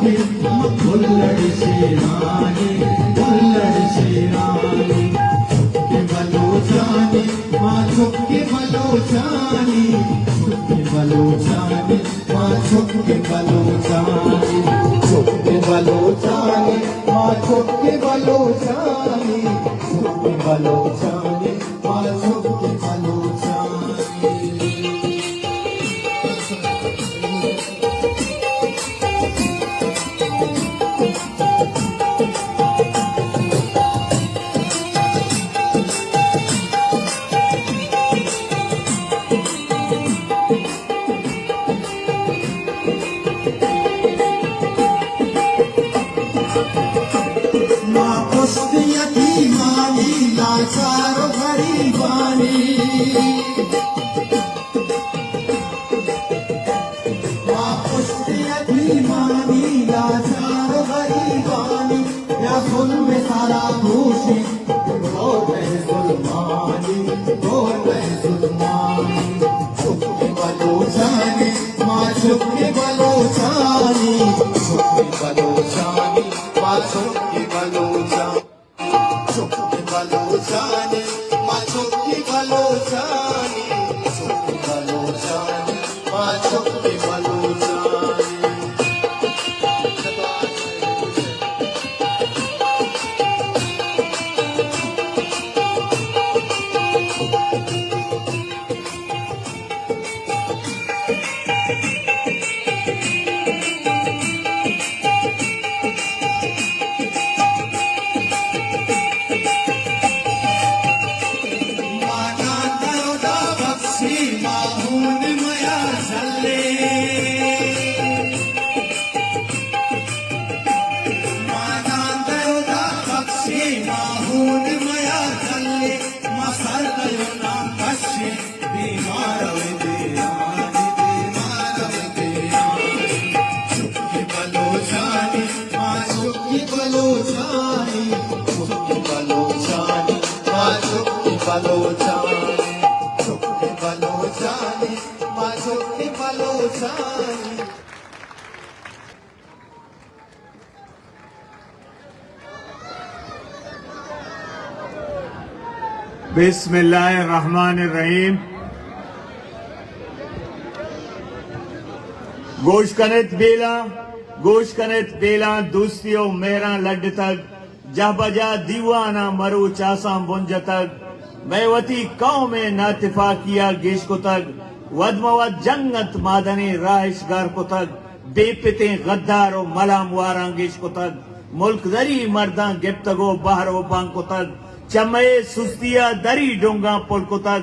بلڑ شیرانی، بلڑ شیرانی، چک بلوچانی، ما چک بلوچانی، چک بلوچانی، ما چک بلوچانی، چک بلوچانی، ما چک بلوچانی، چک بلوچانی، ما چک بلوچانی۔ ما پشت یتیمانی، لاچار و غریبانی، ما پشت یتیمانی، لاچار و غریبانی، یا ظلم سرا دوشی، دور نہ ظلمانی، دور نہ ظلمانی۔ چک بلوچانی، ما چک بلوچانی، چک بلوچانی، ما چک بلوچانی۔ چک بلوچانی، ما چک بلوچانی، چک بلوچانی، ما چک بلوچانی۔ ما سر دیو نام کشیں، بیمار و دیرانی، بیمار و دیرانی۔ چک بلوچانی، ما چک بلوچانی، چک بلوچانی، ما چک بلوچانی، چک بلوچانی، ما چک بلوچانی۔ بسم اللہ الرحمن الرحیم۔ گوش کنت بیلاں، گوش کنت بیلاں، دوستی و مہراں لڈتگ، جاہ بجا دیواناں مروچ آساں بن جتگ، مئے وتی قوم ء ناتفاقی ء گیش کتگ، وت مہ وت جنگ انت مادنیں راہ اش گار کتگ، بے پتیں غدار و ملام واراں گیش کتگ، ملک دری مرداں گپتگ و بہر و بان کتگ، چہ مئے سستی ء دری ڈنگاں پل کتگ،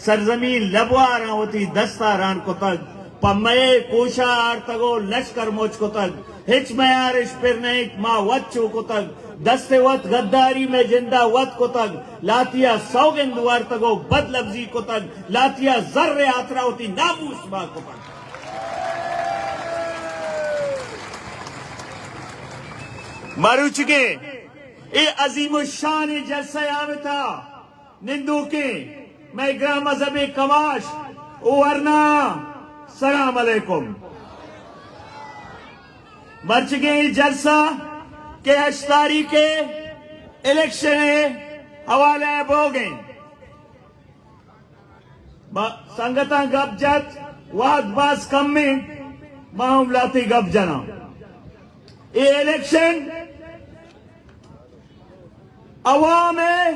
سرزمین لبواراں وتی دستا ران کتگ، پہ مئے کوشا آرتگ و لشکر مچ کتگ، ہچ میارش پر نئیت ما وت چو کتگ، دست وت غداری مئے جندا وت کتگ، لاتیا سوگند وارتگ و بد لبزی کتگ، لاتیا زر ہاترا وتی ناموس بہا کتگ۔ مروچگیں اے عظیم الشان جلسہ آمتا نندوکیں مئے گران مذہبیں کماش و ورنایاں، سلام علیکم۔ مرچگیں اے جلسہ کہ ہشت تاریخ ء الیکشن ء حوالہ ء بوگ ء انت۔ با-، سنگتاں گپ جت، وہد باز کم انت، ما ہم لہتے گپ جناں۔ اے الیکشن عوام ء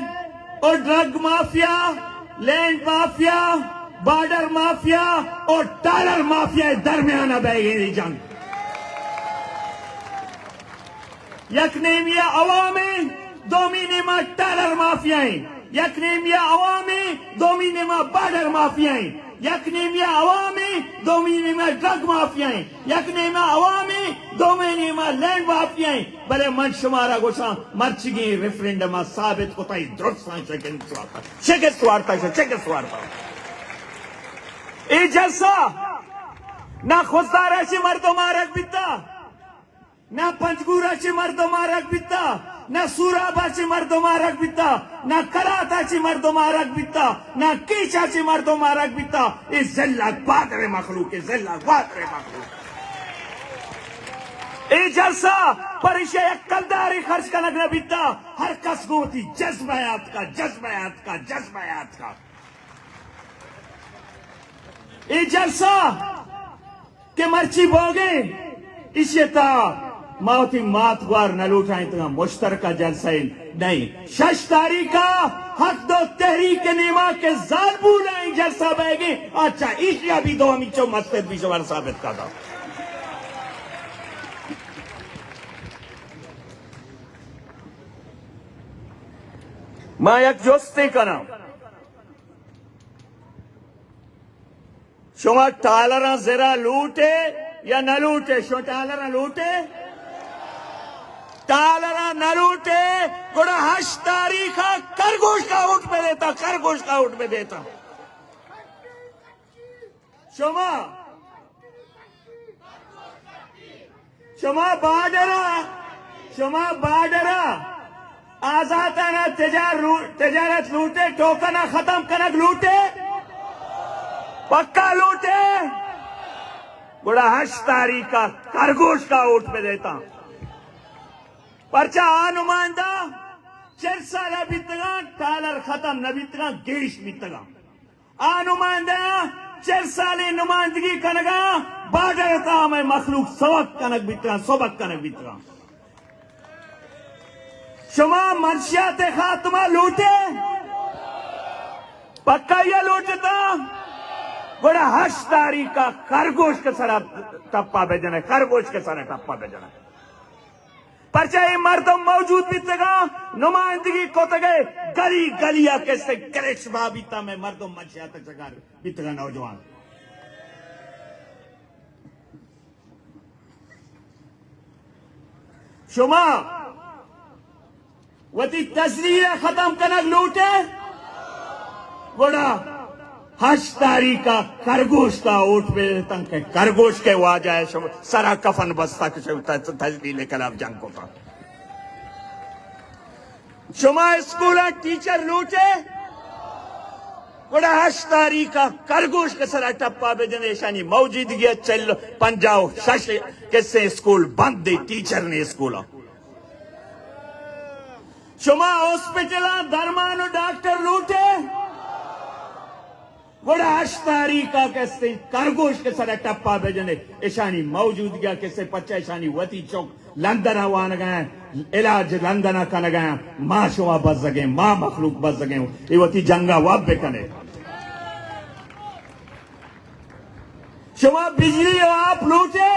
و drug mafia, land mafia, border mafia و ٹالر مافیا ء درمیان ء بئیگیں جنگ۔ یک نیمی ء عوام ء، دومی نیما ٹالر مافیا ء۔ یک نیمی ء عوام ء، دومی نیما بارڈر مافیا ء۔ یک نیمی ء عوام ء، دومی نیما ڈرگ مافیا ء۔ یک نیما عوام ء، دومی نیما لینڈ مافیا ء۔ بلے من شمارا گوشاں، مرچیگیں ریفرنڈم ء ثابت کتا، اے درستاں شکست وارتا، شکست وارتا، شکست وارتا۔ اے جلسہ نہ خضدار ء چہ مردم آرگ بیتا، نہ پنجگور ء چہ مردم آرگ بیتا، نہ سوراب ء چہ مردم آرگ بیتا، نہ کلات ء چہ مردم آرگ بیتا، نہ کیچ ء چہ مردم آرگ بیتا۔ اے ضلع گوادر ء مخلوق، اے ضلع گوادر ء مخلوق۔ اے جلسہ پر ایشی یک کلدارے خرچ کنگ نہ بیتا، ہر کس گوں وتی جذبہ آتکا، جذبہ آتکا، جذبہ آتکا۔ اے جلسہ کہ مرچی بوگیں، ایشی تہا ما وتی مات گوار نہ لوٹائینتگاں، مشترکہ جلسہ ایں۔ نہیں، شش تاریخ ءَ حق دو تحریک ءِ نیما کہ زالبول ءَ ایں جلسہ بئیگیں، اچھا، ایشی ءَ بھی دو ہمیچو مستر بھی شمار ثابت کاتا۔ ما یک جستے کناں، شما ٹالراں زرا لوٹے یا نہ لوٹے؟ شما ٹالراں لوٹے؟ ٹالراں نہ لوٹے، گڑا ہشت تاریخ ءَ کرگوشک ءَ ووٹ بہ دیتا، کرگوشک ءَ ووٹ بہ دیتا۔ شما شما بارڈر ءَ، شما بارڈر ءَ آزاتانہ تجار-، تجارت لوٹے، ٹوکن ءَ ختم کنگ لوٹے، پکا لوٹے، گڑا ہشت تاریخ ءَ کرگوشک ءَ ووٹ بہ دیتا۔ پرچا آ نمائندہ چل سال ءَ بیتگاں، ٹالر ختم نہ بیتگاں، گیش بیتگاں۔ آ نمائندہ چل سالیں نمائندگی کنگا، بارڈر ءِ تہا مئے مخلوق سبق کنگ بیتگاں، سبق کنگ بیتگاں۔ شما منشیات ءِ خاتمہ لوٹے؟ پکا یہ لوٹتا؟ گڑا ہشت تاریخ ءَ کرگوشک ءِ سرا ٹپا بجنے، کرگوشک ءِ سرا ٹپا بجنے۔ پرچا اے مردم موجود بیتگاں، نمائندگی کتگے، گلی گلی ءَ کسے کرش با بیتا، مئے مردم منشیات ءِ شکار بیتگاں نوجوان۔ شما وتی تذلیل ءَ ختم کنگ لوٹے، گڑا ہشت تاریخ ءَ کرگوشک ءَ ووٹ بہ دے تنکہ کرگوشک ءِ واجہ ءِ شما سرا کفن بستا کہ شما تذلیل ءِ خلاف جنگ کتا۔ شما اسکولاں ٹیچر لوٹے، گڑا ہشت تاریخ ءَ کرگوشک ءِ سرا ٹپا بجنے، ایشانی موجودگی ءَ چل، پنجاہ و شش کسے اسکول بند ایں، ٹیچر نے اسکولاں۔ شما ہاسپٹلاں درمان و ڈاکٹر لوٹے، گڑا ہشت تاریخ ءَ کسے کرگوشک ءِ سرا ٹپا بجنے، ایشانی موجودگی ءَ کسے، پچا ایشانی وتی چک لندن ءَ وانگا ایں، علاج لندن ءَ کنگا ایں، ما شما بزگیں، ما مخلوق بزگیں، اے وتی جنگا واب بکنے۔ شما بجلی و آپ لوٹے،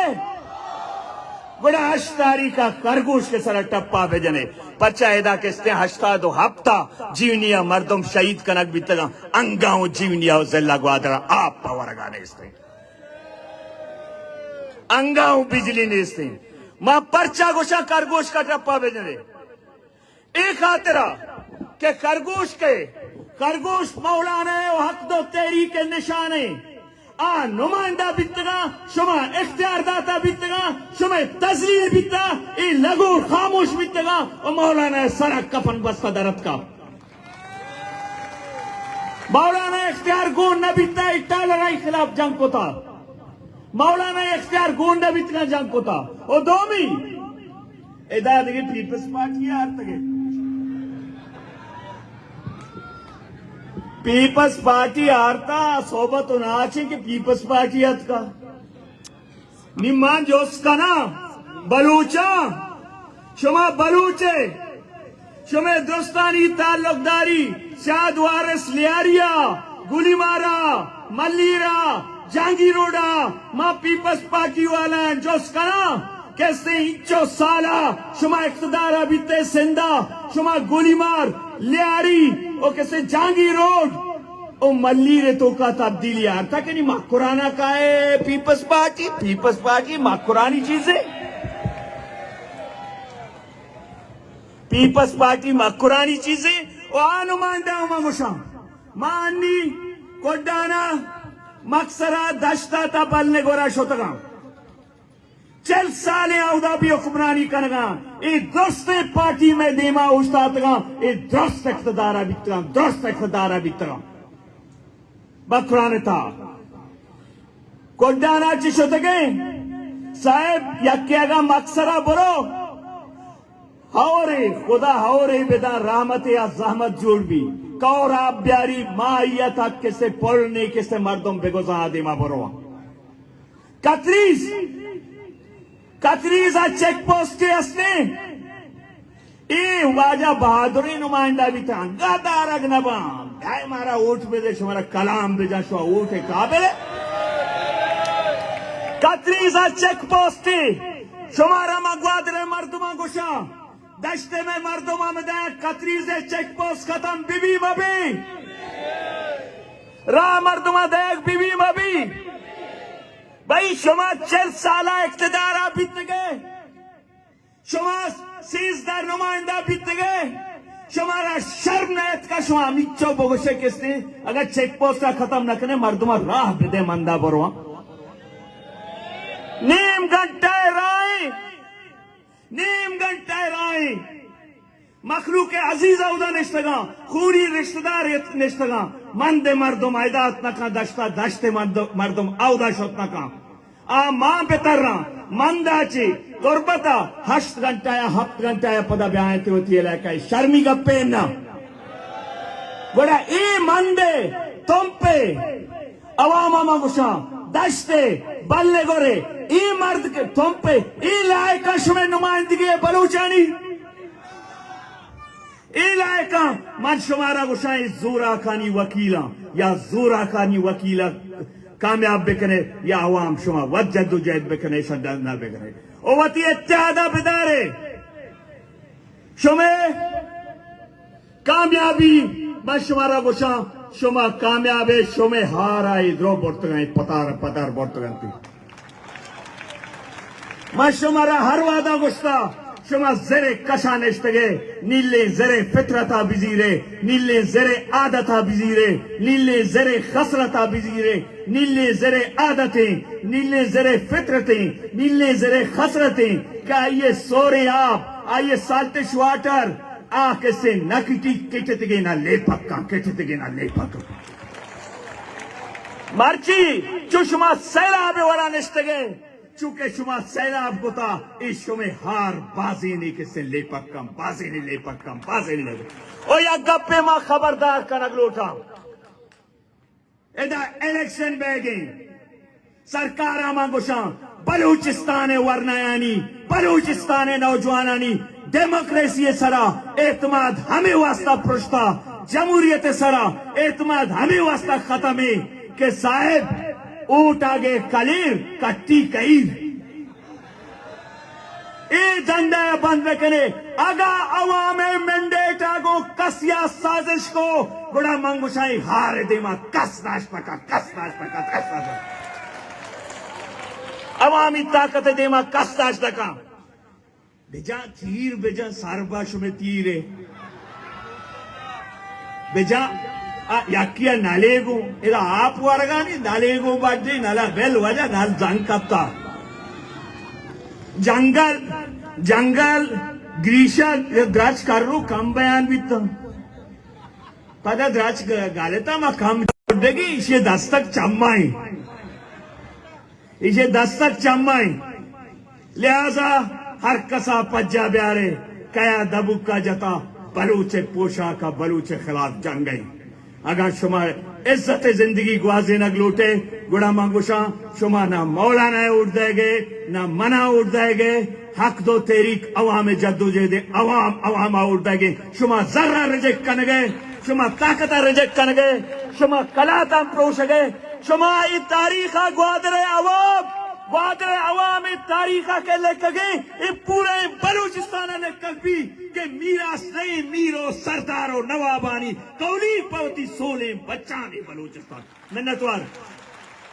گڑا ہشت تاریخ ءَ کرگوشک ءِ سرا ٹپا بجنے۔ پرچا ادا کستیں ہشتاد و ہپت ءَ جیونی ءَ مردم شہید کنگ بیتگاں، انگاں و جیونی ءَ و ضلع گوادر ءَ آپ پہ ورگا نیستیں، انگاں و بجلی نیستیں۔ ما پرچا گوشاں کرگوشک ءَ ٹپا بجنے؟ اے خاطرا کہ کرگوشک ءِ، کرگوشک مولانا ءِ و حق دو تحریک ءِ نشان ایں۔ آ نمائندہ بیتگاں، شما اختیار داتا بیتگاں، شمئے تذلیل بیتا، اے لگور خاموش بیتگاں و مولانا ءِ سرا کفن بستہ درتکا۔ مولانا ءِ اختیار گون نہ بیتا، اے ٹالرائی خلاف جنگ کتا۔ مولانا ءِ اختیار گون نہ بیتگاں، جنگ کتا۔ و دومی، ادا دگہ پیپلز پارٹی آرتگے۔ پیپلز پارٹی آرتا، صحبت و ناچیں کہ پیپلز پارٹی اتکا۔ نی من جست کناں بلوچاں، شما بلوچے، شمئے درستانی تعلقداری شاد وارث لیاریا، گولیمارا، ملیرا، جہانگیر روڈا، ما پیپلز پارٹی والا جست کناں، کسے انچو سالا شما اقتدارا بیتے سندھا، شما گولیمار، لیاری، او کسے جہانگیر روڈ، او ملیر توکا تبدیلی آرتا کہ نی مکرانا کائے Peoples party, Peoples party Makrani چیزے۔ پیپلز پارٹی مکرانی چیزے۔ و آ نمائندہ ہما گوشاں، ما انی کڈانا مکسرا دشتا تا بلنے گورا شتگاں۔ چل سالیں اودا بھی حکمرانی کنگاں۔ اے درستیں پارٹی مئے دیما اوشتاتگاں۔ اے درست اقتدارا بیتگاں، درست اقتدارا بیتگاں۔ بکران تا کڈانا چی شتگیں؟ صاحب، یکے اگاں مکسرا برو، ہورے، خدا ہورے بداں، رحمتے یا زحمت جوڑ بی۔ کور آپ بیاری، ما آئی ء تک کسے پل نے، کسے مردم بگوزاں آ دیما برواں۔ کتریز، کتریز ء چیک پوسٹے است نے۔ اے واجہ بہادریں نمائندہ بیت، انگا دارگ نہ باں۔ دائے مارا ووٹ بدے، شمارا کلام بجا، شما ووٹ قابل۔ کتریز ء چیک پوسٹے، شمارا ما گوادر ء مردماں گوشاں، دشت ء مئے مردماں بداں، کتریز ء چیک پوسٹ ختم بی بی مبی، راہ مردماں دئیگ بی بی مبی۔ بھئی، شما چل سال ء اقتدار ء بیتگے، شما سیزدہ نمائندہ بیتگے، شمارا شرم نہ اتکا؟ شما ہمیچو بگوشے کسے، اگر چیک پوسٹ ء ختم نہ کنے، مردم ء راہ بدے، مندا برواں۔ نیم گھنٹہ ء راہیں، نیم گھنٹہ ء راہیں۔ مخلوق عزیز اودا نشتگاں، خونی رشتہ دار نشتگاں، مند مردم ایدات نکاں، دشتا دشت مند-، مردم اودا شت نکاں۔ آ ماں پتراں مندا چی تربتا ہشت گھنٹہ یا ہفت گھنٹہ یا پدا بیاینت وتی علاقہ ء، شرمی گپے نہ۔ گڑا اے مندے تمپے عوام ء ما گوشاں، دشت ء بلے گورے، اے مرد کہ تمپے، اے لائقہ شمئے نمائندگی ء بلوچانی؟ اے لائقاں من شمارا گوشاں، اے زوراکانی وکیلاں یا زوراکانی وکیلاں کامیاب بکنے یا عوام شما وت جد و جہد بکنے، شڈن نہ بکنے و وتی اتحادہ بدارے۔ شمئے کامیابی، من شمارا گوشاں، شما کامیاب ئے، شمئے ہار آئی درو برتگاں، پتار پتار برتگاں۔ من شمارا ہر وہدا گوشتا، شما زرے کشا نشتگے، نیلیں زرے فطرتا بزیرے، نیلیں زرے عادتا بزیرے، نیلیں زرے خسرتا بزیرے، نیلیں زرے عادتیں، نیلیں زرے فطرتیں، نیلیں زرے خسرتیں کہ آئیے سوریں آپ، آئیے سالٹش واٹر، آ کسے نہ کٹی، کٹتگے نہ لیپکاں، کٹتگے نہ لیپکاں۔ مرچی چو شما سیلاب وڑا نشتگے، چونکہ شما سیلاب کتا، اے شمے ہار بازینے کسے لیپکاں، بازینے لیپکاں، بازینے لیپکاں۔ او یک گپے ما خبردار کنگ لوٹاں۔ ادا الیکشن بیگیں، سرکار ء ما گوشاں، بلوچستان ء ورنایانی، بلوچستان ء نوجوانانی ڈیموکریسی ء سرا، اعتماد ہمے واسطہ پرشتا، جمہوریت ء سرا اعتماد ہمے واسطہ ختم ہے کہ صاحب، اوٹ آگے کلیر، کٹی کئیر۔ اے دندا ء بند بکنے۔ اگاں عوام ء مینڈیٹ ء گوں کس یا سازش کو، گڑا من گوشاں اے ہار ء دیما کس داشت نہ کن، کس داشت نہ کن، کس داشت نہ کن۔ عوامی طاقت ء دیما کس داشت نہ کن۔ بجا تیر، بجا سر با شمے تیر ء۔ بجا آ یکی ء نلے گوں، ادا آپ ورگانی نلے گوں بڈی، نلا بل وجہ نل زنگ کپتا۔ جنگل، جنگل، گریشن، اے درچک ہر رو کم بیان بیتا۔ پدا درچک گ-، گالتا ما کم جوڑگی، ایشی دستک چمائیں۔ ایشی دستک چمائیں۔ لہذا ہر کسا پجا بیارے، کیا دبوکا جتا، بلوچ پوشاکا بلوچ خلاف جنگ ء۔ اگاں شما عزت زندگی گوازینگ لوٹے، گڑا من گوشاں، شما نہ مولانا ء اوٹ دئیگے، نہ منا اوٹ دئیگے۔ حق دو تحریک عوام جدوجہد، عوام، عوام ء اوٹ دئیگے۔ شما زر ء ریجیکٹ کنگے، شما طاقت ء ریجیکٹ کنگے، شما کلات ء پروشگے۔ شما اے تاریخ ء گوادر ء عوام، گوادر ء عوام اے تاریخ ء کہ لکھگے، اے پورے بلوچستان ء لکھگ بی کہ میراث دئیں میر و سردار و نوابانی کولی پہ وتی سولیں بچانی بلوچستان۔ منتوار۔